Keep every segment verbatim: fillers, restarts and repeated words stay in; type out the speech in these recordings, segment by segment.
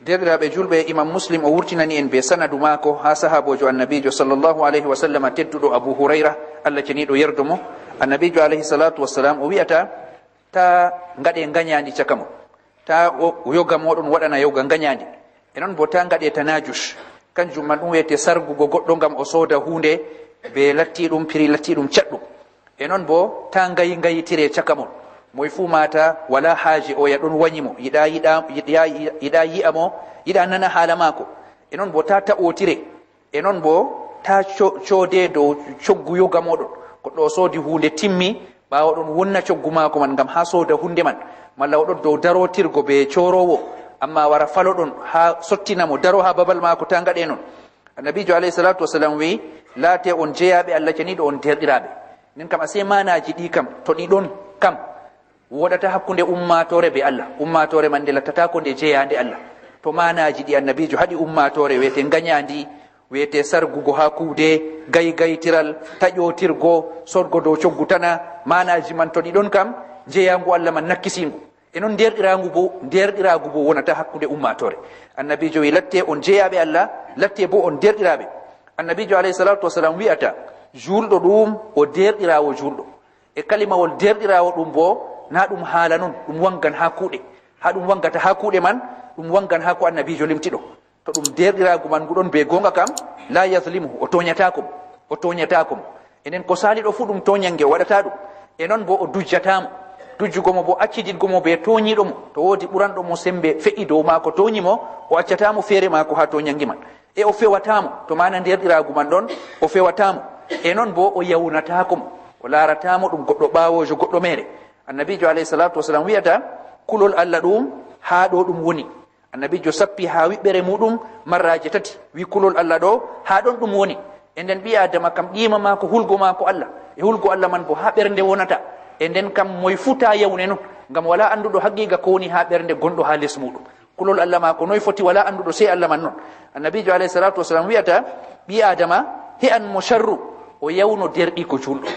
Deerɗiraaɓe julɓe, Imam Muslim o wurtinani en be sanadu maako haa sahaabojo Annabiijo sallallahu alayhi wa sallama tedduɗo Abu Hurayra, Allah ceniiɗo yerdo mo. Annabiijo alayhi salatu wassalam o wi'ata, "Ta ngaɗe nganyandi caka mon. Ta o, yoga moɗon waɗana yoga nganyandi. E non bo ta ngaɗe tanajush. Kanjum man ɗum wi'ete sargugo goɗɗo ngam o sooda huunde be lattiɗum, piri lattiɗum caɗɗum. E non bo ta ngayi ngayitire caka mon. Moy fuu mata wala haaje oya ɗon wanyi mo, yiɗa, yiɗa, yiɗa, yiɗa yi'a mo, yiɗa nana haala maako. E non bo ta ta'otire. E non bo ta co-, coode dow coggu yoga moɗon. Goɗɗo o soodi huunde timmi, ɓaawo ɗon wonna coggu maako man ngam haa sooda huunde man. Malla o ɗon dow darotirgo be coorowo, amma wara falo ɗon haa sottina mo, daro haa babal maako, ta ngaɗe non." Annabiijo alayhi salatu wassalam wi'i, "Laate on jeyaaɓe Allah ceniiɗo, on deerɗiraaɓe." Nden kam, asee maanaaji ɗi kam, to ɗi ɗon kam, woɗata hakkunde ummaatoore be Allah. Ummaatoore man nde lattataako nde jeyaande Allah. To maanaaji ɗi Annabiijo haɗi ummaatoore, wi'ete nganyandi, wi'ete sargugo haa kuuɗe, gaygaytiral, taƴotirgo, sorgo dow coggu tana, maanaaji man to ɗi ɗon kam, jeyaangu Allah man nakkisiingu. E non deerɗiraagu bo, deerɗiraagu bo wonata hakkunde ummaatoore. Annabiijo wi'i, "Latte on jeyaaɓe Allah, latte bo on deerɗiraaɓe." Annabiijo alayhi salatu wassalam wi'ata, "Juulɗo ɗum o deerɗiraawo juulɗo." E kalimawol deerɗiraawo ɗum bo, na ɗum haala non, ɗum wangan haa kuuɗe. Haa ɗum wangata haa kuuɗe man, ɗum wangan haa ko Annabiijo limti ɗo. To ɗum deerɗiraagu man ngu ɗon be goonga kam, la yazlimuhu, o tooñataako mo, o tooñataako mo. E nden ko saaliɗo fuu ɗum tooñange o waɗata ɗum. E non bo o dujjata mo. Dujjugo mo bo, accididgo mo be tooñiiɗo mo. To woodi ɓuranɗo mo sembe fe'i dow maako tooñi mo, o accata mo feere maako haa tooñange man. E o fewata mo, to maana deerɗiraagu man ɗon, o fewata mo. E non bo o yawnataako mo, o laarata mo ɗum goɗɗo ɓaawoojo goɗɗo meere. Annabiijo alayhi salatu wassalam wi'ata, kulol Allah ɗum haa ɗo ɗum woni. Annabiijo sappi haa wiɓɓere muɗum marraaje tati, wi kulol Allah ɗo, haa ɗon ɗum woni. E nden ɓii Aadama kam qiima maako, hulgo maako Allah, e hulgo Allah man bo haa ɓernde wonata. E nden kam moy fuu ta yawne non, ngam walaa annduɗo haqiiqa ko woni haa ɓernde gonɗo haa les muɗum. Kulol Allah maako noy foti, walaa annduɗo sey Allah man non. Annabiijo alayhi salatu wassalam wi'ata, ɓii Aadama he'an mo sharru, o yawno deerɗiiko juulɗo.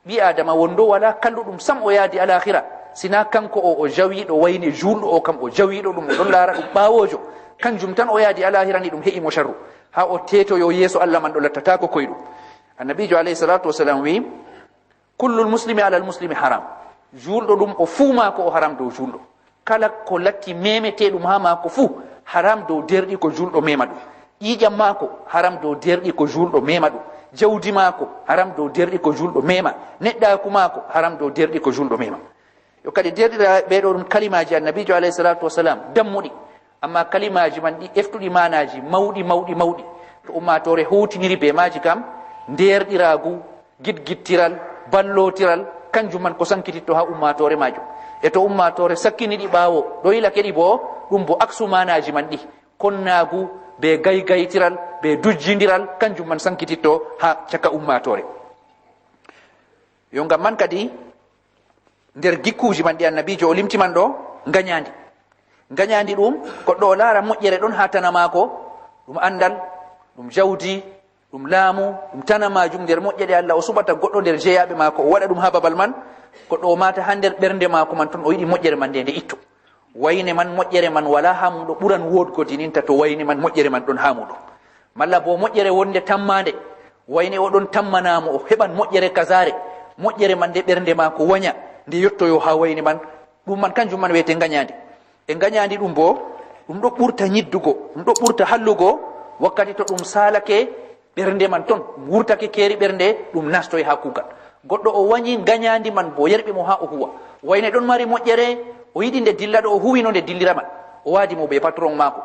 Ɓii Aadama wonɗo walaa kalluɗum sam o yaadi alaahira, sina kanko o, o jawiiɗo wayne juulɗo o kam, o jawiiɗo ɗum, o ɗon laara ɗum ɓaawoojo. Kanjum tan o yaadi alaahira ni ɗum he'i mo sharru. Haa o teetoyo yeeso Allah man ɗo lattataako koyɗum. Annabiijo alayhi salatu wassalam wi'i, "Kullul muslimi alal muslimi haram." Juulɗo ɗum o fuu maako o haram dow juulɗo. Kala ko latti memeteeɗum haa maako fuu, haram dow deerɗiiko juulɗo mema ɗum. Ƴiiƴam maako, haram dow deerɗiiko juulɗo mema ɗum. Jawdi maako, haram dow deerɗiiko juulɗo mema. Neɗɗaaku maako, haram dow deerɗiiko juulɗo mema. Yo kadi deerɗiraaɓe, ɗo ɗum kalimaaji Annabiijo alayhi salatu wassalam, dammuɗi. Amma kalimaaji man ɗi eftuɗi maanaaji mawɗi, mawɗi, mawɗi. To ummaatoore howtiniri bee maaji kam, ndeerɗiraagu, gidgittiral, ballootiral, kanjum man ko sankititto haa ummaatoore maajum. E to ummaatoore sakkini ɗi ɓaawo, ɗo yilake ɗi boo, ɗum bo aksu maanaaji man ɗi. Konnaagu, bee gaygaytiral, bee dujjindiral, kanjum man sankititto haa caka ummaatoore. Yo ngam man kadi, nder gikkuuji man ɗi Annabiijo o limti man ɗo, ngañaandi. Ngañaandi ɗum, goɗɗo o laara moƴƴere ɗon haa tana maako, ɗum anndal, ɗum jawdi, ɗum laamu, ɗum tana maajum, nder moƴƴere Allah o suɓata goɗɗo nder jeyaaɓe maako, o waɗa ɗum haa babal man, goɗɗo o maata haa nder ɓernde maako man ton, o yiɗi moƴƴere man nde, nde itto. Wayne man, moƴƴere man walaa haa muuɗum, ɓuran woodgo dininta to wayne man, moƴƴere man ɗon haa muuɗum. Malla boo moƴƴere wonde tammaande, wayne o ɗon tammana mo, o heɓan moƴƴere kazaare, moƴƴere man nde ɓernde maako wanya, nde yottoyo haa wayne man, ɗum man kanjum man wiyete ngañaandi. E ngañaandi ɗum boo, ɗum ɗo ɓurta nyiddugo, ɗum ɗo ɓurta hallugo, wakkati to ɗum saalake ɓernde man ton, ɗum wurtake keeri ɓernde, ɗum nastoy haa kuugal. Goɗɗo o wanyi ngañaandi man boo, yerɓi mo haa o huwa. Wayne ɗon mari moƴƴere, o yiɗi nde dilla ɗo o huwino nde dillira man. O waadi mo bee patron maako.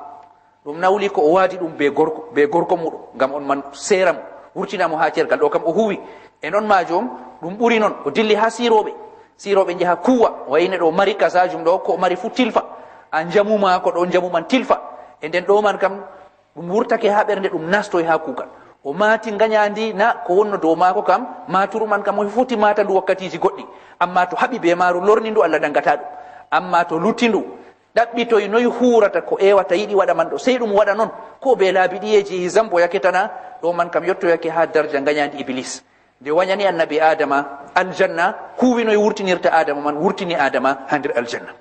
Ɗum nawli ko o waadi ɗum bee gorko, bee gorko muuɗum, ngam on man seera mo, wurtina mo haa cergal. Ɗo kam o huwi. E non maajum, ɗum ɓuri non, o dilli haa siirooɓe. Siirooɓe njaha kuuwa, wayne ɗo mari kasaajum ɗo, ko o mari fuu tilfa. A njamu maako ɗo, njamu man tilfa. E nden ɗo man kam, ɗum wurtake haa ɓernde, ɗum nastoy haa kuugal. O maati ngañaandi na ko wonno dow maako kam, maaturu man kam o foti maata ndu wakkatiiji goɗɗi. Ammaa to haɓi bee maaru, lorni ndu, Allah daŋgata ɗum. Ammaa to lutti ndu, ɗaɓɓitoy noy huurata ko ewata yiɗi waɗa man ɗo, sey ɗum waɗa non, ko bee laabi ɗiyeeji, zambo yake tana, ɗo man kam yottoyake haa darja ngañaandi Iblis. Nde wanyani Annabi Aadama aljanna, huwi noy wurtinirta Aadama man, wurtini Aadama haa nder aljanna.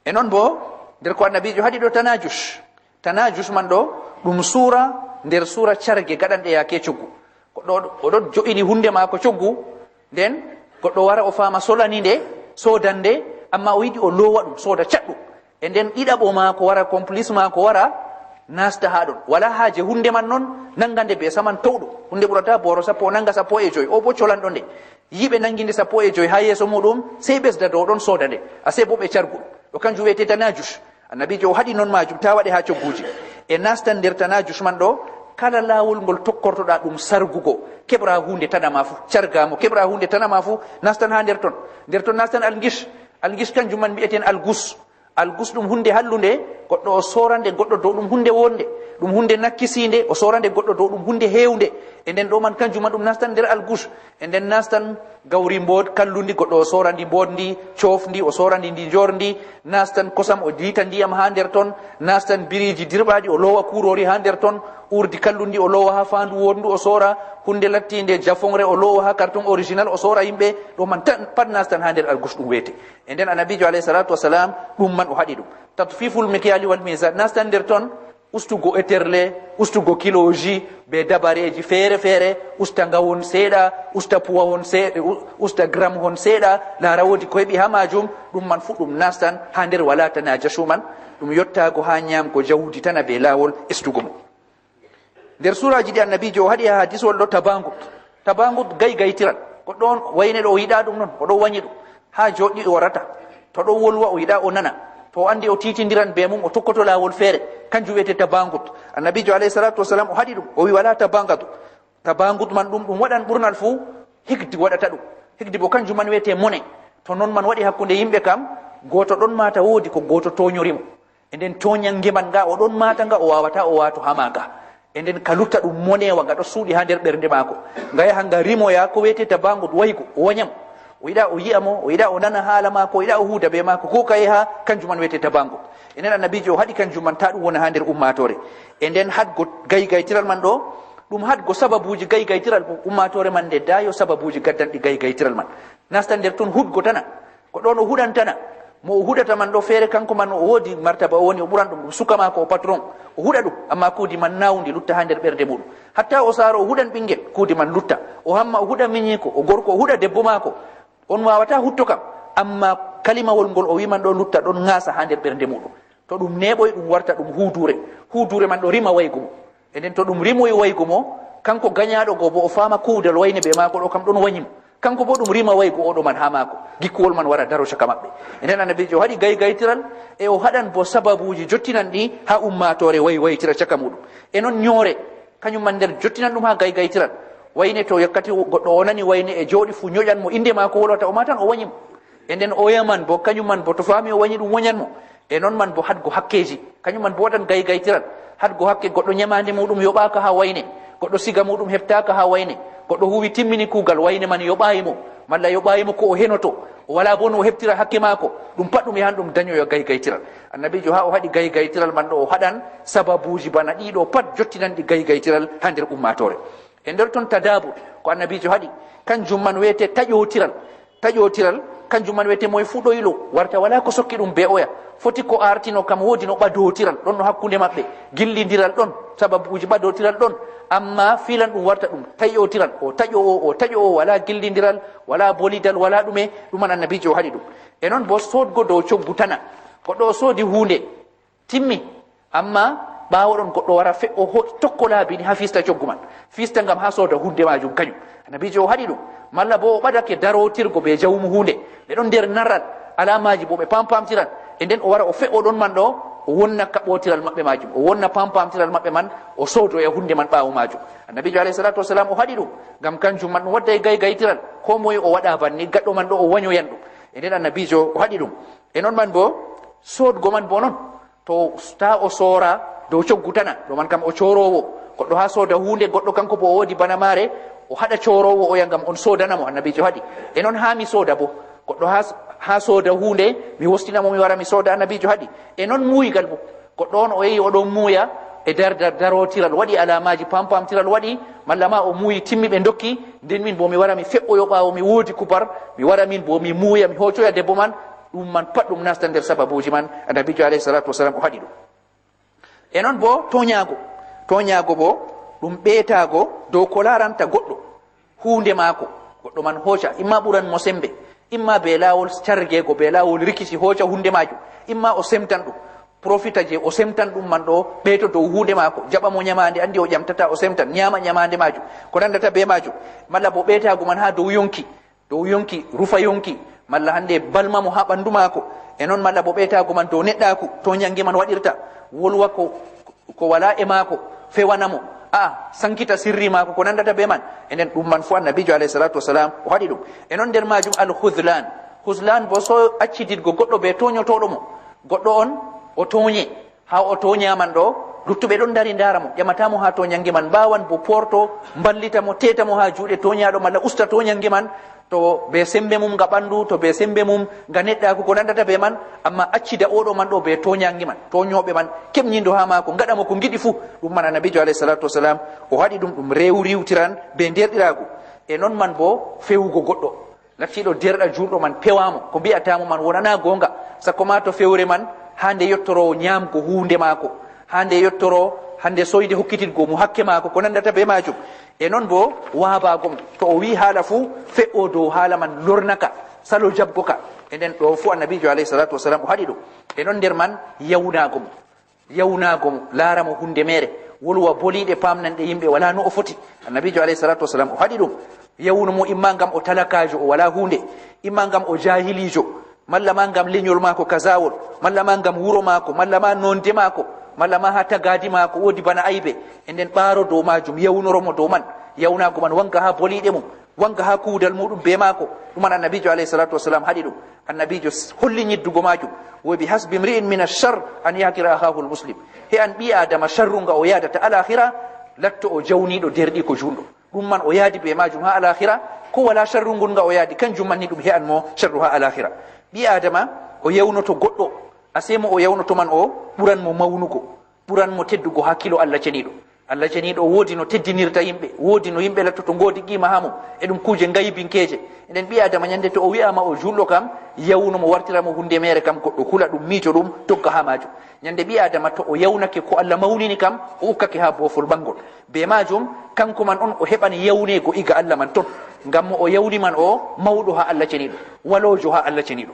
E noon boo, nder ko Annabiijo haɗi ɗo tanaajush. Tanaajush man ɗo, ɗum suura nder suura carge gaɗanɗe yaake coggu. Goɗɗo o ɗo jo'ini huunde maako coggu, nden goɗɗo wara o faama solani nde, soodande, amma o yiɗi o loowa ɗum, sooda caɗɗum. E nden ɗiɗaɓo maako wara, complice maako wara, naasta haa ɗon. Walaa haaje huunde man noon, nannga nde bee saman towɗo. Huunde ɓurata booro sappo, o nannga sappo e joy, o boo colanɗo nde. Yi'i ɓe nanngi nde sappo e joy haa yeeso muuɗum, sey ɓesda dow ɗon sooda nde. Asee boo ɓe cargu. Ɗo kanjum wi'etee tanaajush. Annabiijo o haɗi noon maajum, taa waɗe haa cogguuji. E naastan nder tanaajush man ɗo, kala laawol ngol tokkortoɗaa ɗum sargugo, keɓra huunde tana ma fuu, carga mo, keɓra huunde tana ma fuu, naastan haa nder ton. Nder ton naastan algish. Algish kanjum man mbi'eten algus. Algus ɗum huunde hallunde, goɗɗo o soora nde goɗɗo dow ɗum huunde wonnde, ɗum huunde nakkisiinde, o soora nde goɗɗo dow ɗum huunde heewnde. E nden ɗo man kanjum man ɗum naastan nder algus. E nden naastan gawri mbood kallundi, goɗɗo o soora ndi mboodndi, coofndi, o soora ndi ndi njoorndi, naastan kosam o liita ndiyam haa nder ton, naastan biriiji dirɓaaɗi o loowa kuuroori haa nder ton, uurdi kallundi o loowa haa faandu woodndu o soora, huunde lattiinde jafonre o loowa haa karton original o soora yimɓe, ɗo man tan pat naastan haa nder algus ɗum weete. E nden Annabiijo alayhi salaatu wasalaam ɗum man o haɗi ɗum. Tatfiful mikyali wal mizan, naastan nder ton, ustugo eterle, ustugo kilooji bee dabareeji feere-feere, usta ngawon seeɗa, usta puwawon seeɗa, u-, usta gramhon seeɗa, laara woodi ko heɓi haa maajum, ɗum man fuu ɗum naastan haa nder walaa tanaajasu man, ɗum yottaago haa nyaamgo jawdi tana bee laawol estugo mo. Nder suuraaji ɗi Annabiijo o haɗi haa hadiswol ɗo tabaangut. Tabaangut gaygaytiral. Goɗɗo on wayne ɗo o yiɗaa ɗum non, o ɗo wanyi ɗum. Haa jooɗi o warata. To ɗo wolwa o yiɗaa o nana. To o anndi o tiitindiran bee mum, o tokkoto laawol feere. Kanjum wi'etee tabaangut. Annabiijo alayhi salaatu wasalaam o haɗi ɗum. O wi'i walaa tabaangatu. Tabaangut man ɗum, ɗum waɗan ɓurnal fuu hikdi waɗata ɗum. Hikdi boo kanjum man wi'etee mone. To non man waɗi hakkunde yimɓe kam, gooto ɗon maata woodi ko gooto toonyori mo. E nden toonyannge man nga o ɗon maata nga o waawataa o waato haa maaga. E nden ka lutta ɗum moneewa nga ɗo suuɗi haa nder ɓernde maako. Nga yaha nga rimoya ko weetee tabaangut waygo o wanyam. O yiɗaa o yi'a mo, o yiɗaa o nana haala maako, o yiɗaa o huuda bee maako, ko ka yaha kanjum man weetee tabaangut. E nden Annabiijo o haɗi kanjum man taa ɗum wona haa nder ummaatoore. E nden haɗgo gaygaytiral man ɗo, ɗum haɗgo sababuuji gaygaytiral ummaatoore man nde daayo sababuuji gaddanɗi gaygaytiral man. Nastan nder ton huɗgo tana. Ko ɗon o huɗantana. Mo o huɗata man ɗo feere kanko man o woodi martaba o woni o ɓuran ɗum, ɗum suka maako o patron. O huɗa ɗum, amma kuudi man naawndi lutta haa nder ɓernde muuɗum. Hatta o saaro o huɗan ɓinngel, kuudi man lutta. O hamma o huɗa miñiiko, o gorko o huɗa debbo maako. On waawataa hutto kam, amma kalimawol ngol o wi'i man ɗo lutta ɗon ŋaasa haa nder ɓernde muuɗum. To ɗum neeɓoy ɗum warta ɗum huuduure. Huuduure man ɗo rima waygo mo. E nden to ɗum rimoyi waygo mo, kanko gañaaɗo go bo o faama kuudal wayne bee maako ɗo kam ɗon wanyi mo. Kanko bo ɗum rima waygo oɗo man haa maako, gikkuwol man wara daro caka maɓɓe. E nden Annabiijo o haɗi gaygaytiral, e o haɗan bo sababuuji jottinanɗi haa ummaatoore waywaytira caka muuɗum. E non nyoore, kañum man nder jottinan ɗum haa gaygaytiral. Wayne to yakkati goɗɗo o nani wayne e jooɗi fuu nyoƴan mo innde maako wolwata o maatan o wanyi mo. E nden oya man bo, kañum man bo to faami o wanyi ɗum wanyan mo. E non man bo haɗgo hakkeeji, kañum man bo waɗan gaygaytiral. Haɗgo hakke goɗɗo nyamaande muuɗum yoɓaaka haa wayne, goɗɗo siga muuɗum heɓtaaka haa wayne, goɗɗo huwi timmini kuugal wayne man yoɓaayi mo, malla yoɓaayi mo ko o henoto, o walaa bo no o heɓtira hakke maako, ɗum pat ɗum yahan ɗum dañoya gaygaytiral. Annabiijo haa o haɗi gaygaytiral man ɗo o haɗan sababuuji bana ɗiɗo pat jottinanɗi gaygaytiral haa nder ummaatoore. E nder ton tadaabur ko Annabiijo haɗi, kanjum man weetee taƴootiral. Taƴootiral, kanjum man wiyetee moye fuu ɗoylo, warta walaa ko sokki ɗum bee oya. Foti ko aartino kam woodi no ɓadootiral ɗon no hakkunde maɓɓe, gillindiral ɗon, sababuuji ɓadootiral ɗon, ammaa filan ɗum warta ɗum taƴootiral, o taƴo o, o taƴo o, walaa gillindiral, walaa bolidal, walaa ɗume, ɗum man Annabiijo o haɗi ɗum. E non boo soodgo dow coggu tana, goɗɗo o soodi huunde, timmi, amma ɓaawo ɗon goɗɗo wara fe-, o ho-, tokko laabi ni haa fiista coggu man. Fiista ngam haa sooda huunde maajum kañum. Annabiijo o haɗi ɗum. Malla boo o ɓadake darootirgo bee jawmu huunde. Ɓe ɗon nder naral, alaamaaji boo ɓe pampamtiran. E nden o wara o fe'o ɗon man ɗo, o wonna kaɓootiral maɓɓe maajum. O wonna pampamtiral maɓɓe man, o soodoya huunde man ɓaawo maajum. Annabiijo alayhi salaatu wasalaam o haɗi ɗum. Ngam kanjum man ɗum wadday gaygaytiral. Koo moye o waɗa banni, gaɗɗo man ɗo o wanyoyan ɗum. E nden Annabiijo o haɗi ɗum. E non man boo, soodgo man boo non. To taa o soora dow coggu tana, ɗo man kam o cooroowo. Goɗɗo haa sooda huunde, goɗɗo kanko boo o woodi bana maare, o haɗa cooroowo oya ngam on soodana mo, Annabiijo haɗi. E non haa mi sooda boo. Goɗɗo haa, haa sooda huunde, mi wostina mo, mi wara mi sooda, Annabiijo haɗi. E non muuygal boo. Goɗɗo on o yehi o ɗon muuya e dar-, dar-, darootiral, waɗi alaamaaji pampamtiral waɗi, malla ma o muuyi timmi ɓe ndokki, nden min boo mi wara mi fe'oyo ɓaawo mi woodi kubar, mi wara min boo mi muuya, mi hoocoya debbo man, Ɗum man pat ɗum nasta nder sababuuji man, Annabiijo alayhi salaatu wasalaam o haɗi ɗum. E non bo tooñaago, tooñaago bo ɗum ɓeetaago dow ko laaranta goɗɗo, huunde maako, goɗɗo man hooca, imma ɓuran mo sembe, imma be laawol cargeego, be laawol rikici hooca huunde maajum, imma o semtan ɗum, profita je o semtan ɗum man ɗo ɓeeto dow huunde maako, jaɓa mo nyamaande, andi o ƴamtata, o semtan, nyaama nyamaande maajum, ko nandata be maajum, malla bo ɓeetaago man haa dow yonki, dow yonki, rufa yonki, malla hande balma mo haa ɓandu maako, e non malla bo ɓeetaago man dow neɗɗaaku, to nyange man waɗirta, wolwa ko, ko wala e maako, fewana mo, a sankita sirri maako, ko nandata be man, e nden ɗum man fu Annabiijo alayhi salaatu wasalaam o haɗi ɗum. E non nder maajum al-khudlan, khudlan bo so accididgo goɗɗo be toonyotooɗo mo, goɗɗo on o toonye, haa o toonya man ɗo, luttuɓe ɗon ndari ndaara mo, ƴamata mo haa toonyange man, mbaawan bo poorto, mballita mo, teeta mo haa juuɗe toonyaaɗo, malla usta toonyange man, to be sembe mum nga ɓandu, to be sembe mum nga neɗɗaaku, ko nandata be man, amma accida oɗo man ɗo be toonyange man, toonyooɓe man keɓnyindo haa maako, ngaɗa mo ko ngiɗi fuu. Ɗum man Annabiijo alayhi salaatu wasalaam o haɗi ɗum, ɗum rew riwtiran be nderɗiraagu. E non man bo fewugo goɗɗo. Lattiiɗo deerɗa juulɗo man pewaamo, ko mbi'ataa mo man wonanaa goonga, sakko maa to fewre man haa nde yottoroo nyaamgo huunde maako, haa nde yottoroo, haa nde soyde hokkititgo mo hakke maako, ko nanndata bee maajum. E non boo waabaago mo, to o wi'i haala fuu, fe'o dow haala man lornaka, salo jaɓgo ka. E nden ɗo fuu Annabiijo alayhi salaatu wasalaam o haɗi ɗum. E non nder man yawnaago mo. Yawnaago mo, laara mo huunde meere, wolwa boliiɗe, paamnanɗe yimɓe, walaa no o foti. Annabiijo alayhi salaatu wasalaam o haɗi ɗum. Yawnu mo, imma ngam o talakaajo, o walaa huunde, imma ngam o jaahiliijo, malla ma ngam lenyol maako kazaawol, malla ma ngam wuro maako, malla ma nonde maako, malla ma haa tagaadi maako woodi bana aybe. E nden ɓaaro dow maajum, yawnoro mo dow man. Yawnaago man wanga haa boliiɗe mum, wanga haa kuudal muuɗum bee maako. Ɗum man Annabiijo alayhi salaatu wasalaam haɗi ɗum. Annabiijo s-, holli nyiddugo maajum. Wa bi hasbi imri'in min ash-sharr an yahqira akhahul muslim. He an ɓii Aadama, sharru nga o yaadata alakhira, latto o jawniiɗo deerɗiiko juulɗo. Ɗum man o yaadi bee maajum haa alakhira, ko walaa sharru ngun nga o yaadi, kanjum man ni ɗum he'an mo sharru haa alakhira. Ɓii Aadama o yawnoto goɗɗo, asee mo o yawnoto man o ɓuran mo mawnugo, ɓuran mo teddugo haa kilo Allah Ceniiɗo. Allah Ceniiɗo woodi no teddinirta yimɓe, woodi no yimɓe lattoto ngoodi qiima haa mum, e ɗum kuuje ngaybinkeeje. Nden ɓii Aadama nyande to o wi'aama o juulɗo kam, yawnu mo, wartira mo huunde meere kam, goɗɗo hula ɗum, miijo ɗum, dogga haa maajum. Nyande ɓii Aadama to o yawnake ko Allah mawnini kam, o ukkake haa boofol ɓanngol. Bee maajum, kanko man on o heɓan yawneego iga Allah man ton. Ngam mo o yawni man o mawɗo haa Allah Ceniiɗo, waloojo haa Allah Ceniiɗo.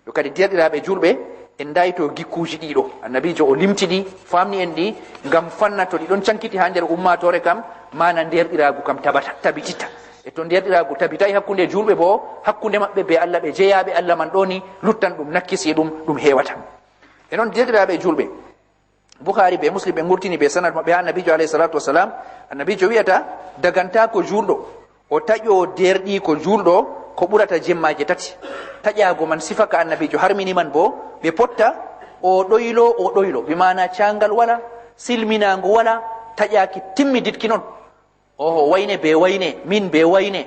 Yo kadi, deerɗiraaɓe juulɓe, en ndayto gikkuuji ɗiɗo. Annabiijo o limti ɗi, faamni en ɗi, ngam fanna to ɗi ɗon cankiti haa nder ummaatoore kam, maana ndeerɗiraagu kam tabata, tabititta. E to ndeerɗiraagu tabitay hakkunde juulɓe boo, hakkunde maɓɓe bee Allah, ɓe jeyaaɓe Allah man ɗo ni, luttan ɗum nakkisi ɗum, ɗum heewata. E non, deerɗiraaɓe juulɓe, Bukhari be Muslim ɓe ngurtini be sanad maɓɓe haa Annabiijo alayhi salaatu wasalaam. Annabiijo wi'ata, dagantaako juulɗo o taƴo deerɗiiko juulɗo ko ɓurata jemmaaje tati. Taƴaago man sifa ka Annabiijo harmini man boo, ɓe potta, o ɗoylo, o ɗoylo, bi maana caangal wala, silminaango wala, taƴaaki timmiditki non. Oho, wayne be wayne, min be wayne.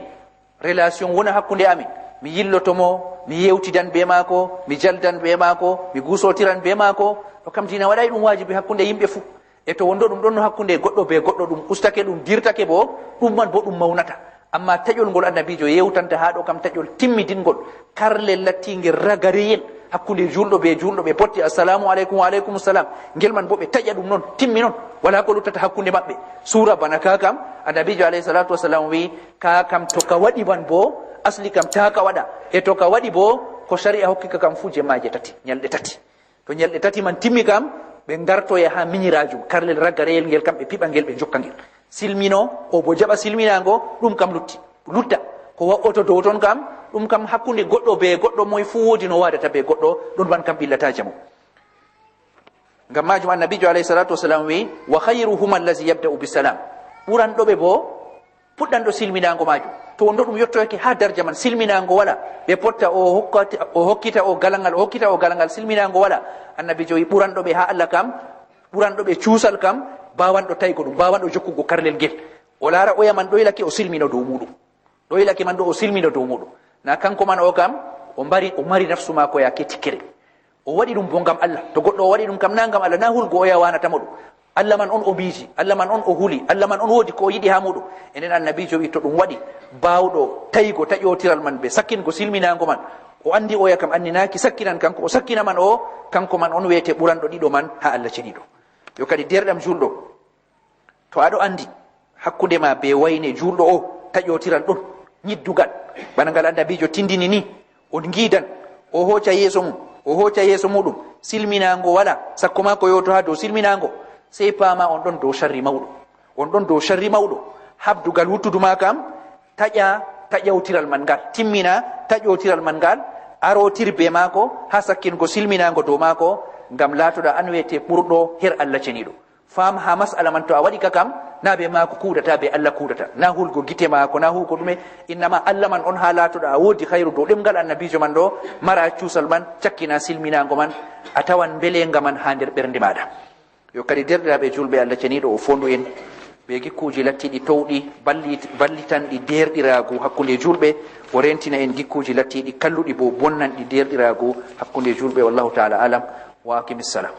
Relation wona hakkunde amin. Mi yilloto mo, mi yewtidan be maako, mi jaldan be maako, mi gusotiran be maako. Ɗo kam diina waɗay ɗum waajibi hakkunde yimɓe fuu. E to wondo ɗum ɗon no hakkunde goɗɗo be goɗɗo, ɗum ustake, ɗum dirtake bo, ɗum man bo ɗum mawnata. Amma taƴol ngol Annabiijo yewtanta haa ɗo kam, taƴol timmidingol, karlel lattingel ragareyel hakkunde juulɗo be juulɗo, ɓe potti, "Assalamu aleykum, wa aleykum salam." Ngel man bo ɓe taƴa ɗum non, timmi non, walaa ko luttata hakkunde maɓɓe. Suura bana ka kam, Annabiijo alayhi salaatu wasalaam wi'i, ka kam to ka waɗi man bo, asli kam taa ka waɗa. E to ka waɗi bo, ko shari'a hokki ka kam fuu jemmaaje tati, nyalɗe tati. To nyalɗe tati man timmi kam, ɓe ngartoya haa minyiraajum, karlel ragareyel ngel kam, ɓe piɓa ngel, ɓe njokka ngel. Silmino, o bo jaɓa silminaango, ɗum kam lutti. Lutta. Ko wa'oto dow ton kam, ɗum kam hakkunde goɗɗo be goɗɗo, moy fuu woodi no waadata be goɗɗo, ɗum man kam ɓillata jamo. Ngam maajum Annabiijo alayhi salaatu wasalaam wi'i, "Wa khayruhuma allazi yabda'u bisalam." Ɓuranɗo ɓe bo, puɗɗanɗo silminaango maajum. To wonno ɗum yottoyake haa darja man, silminaango wala, ɓe potta, o hokkata, o hokkita o galangal, o hokkita o galangal, silminaango wala. Annabiijo wi'i, ɓuranɗo ɓe haa Allah kam, ɓuranɗo ɓe cuusal kam, baawanɗo taygo ɗum, baawanɗo jokkugo karlel ngel. O laara oya man ɗoylake, o silmino dow muuɗum. Ɗoylake man ɗo, o silmino dow muuɗum. Na kanko man o kam, o mbari, o mari nafsu maako yaake tikkere. O waɗi ɗum bo ngam Allah. To goɗɗo o waɗi ɗum kam, na ngam Allah, na hulgo oya waanata mo ɗum. Allah man on o miiji, Allah man on o huli, Allah man on woodi ko o yiɗi haa muuɗum. Enen Annabiijo wi'i, to ɗum waɗi, baawɗo tawigo taƴootiral man be sakkingo silminaango man, O anndi oya kam anninaaki sakkinan kanko, o sakkina man o, kanko man on weete ɓuranɗo ɗiɗo man haa Allah ceniiɗo. Yo kadi deerɗam juulɗo, to aɗo anndi hakkunde ma be wayne juulɗo o, taƴootiral ɗon, ñiddugal, bana ngal annabiijo tindini ni, on ngiidan, o hooca yeeso mum, o hooca yeeso muɗum, silminaango wala, sakko ma ko yooto haa dow silminaango, sey paama on ɗon dow sharri mawɗo. On ɗon dow sharri mawɗo. Habdugal wuttudu ma kam, taƴa taƴawtiral man ngal, timmina taƴootiral man ngal, arootir be maako haa sakkingo silminaango dow maako, ngam laatoɗa an weete ɓurɗo her Allah ceniiɗo. Faam haa mas'ala man, to a waɗi ka kam, na be maako kuuɗata, be Allah kuuɗata, na hulgo gite maako, na huugo ɗume, innama Allah man on haa laatoɗa a woodi hayru dow ɗemngal annabiijo man ɗo, mara cuusal man, cakkina silminaango man, a tawan mbeleenga man haa nder ɓernde maaɗa. Yo kadi, deerɗiraaɓe juulɓe, Allah ceniiɗo o foondu en be gikkuuji lattiiɗi towɗi, ballit-, ballitanɗi deerɗiraagu hakkunde juulɓe, o reentina en gikkuuji lattiiɗi kalluɗi bo bonnanɗi deerɗiraagu hakkunde juulɓe. Wallahu ta'ala alam, wa aqimis salam.